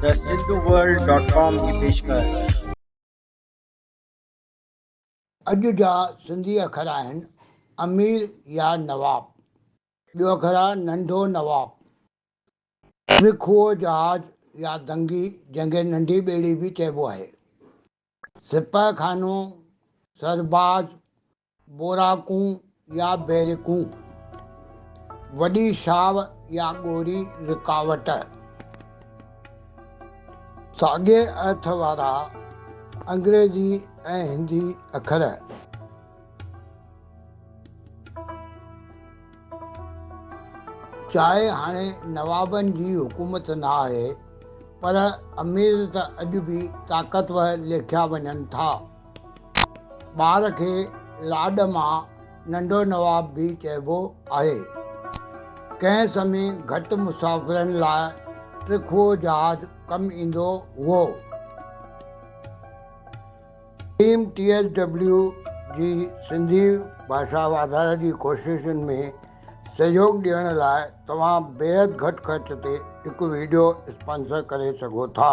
The Sindhu world dot com جي پيشڪش. اڄ جا سنڌي اکر آهن، امير يا نواب، ٻيو اکر آهي ننڍو نواب، ترخوء جهاز يا دنگي جنهن کي ننڍي ٻيڙي به چئبو آهي، سپهه خانو، سرباز، بوراڪون يا بيرڪون، وڏي شاو يا ڳوري رڪاوٽ. ساڳئي ارٿ وارا انگريزي ۽ هندي اکر. چاهي هاڻي نوابن جي حڪومت نه آهي، پر امير ته اڄ به طاقتور ليکيا وڃن ٿا. ٻار کي لاڏ مان ننڍو نواب به چئبو آهي. ڪنهن سمي گهٽ مسافرن لاء ٽرخو جهاز ڪم ايندو هئو. ٽيم ٽي ايس ڊبليو جي سنڌي ڀاشا واڌاري جي ڪوششن ۾ سهيوڳ ڏيڻ لاء توهان بيحد گهٽ خرچ تي هڪ ويڊيو اسپانسر ڪري سگهو ٿا.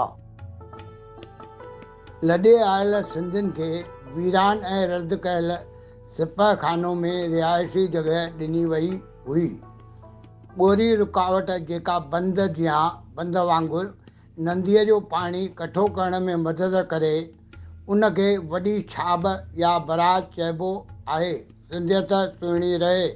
لڏي آيل سنڌين کي ويران ۽ رد ڪيل سپهه خانو ۾ رهائشي جڳهه ڏني وئي هئي. ڳوري رڪاوٽ جيڪا بند جيان بند وانگر نديء جو پاڻي ڪٺو ڪرڻ ۾ مدد ڪري، ان کي وڏي ڇاٻ يا براج چئبو آهي. سنڌيت سهڻي رهي.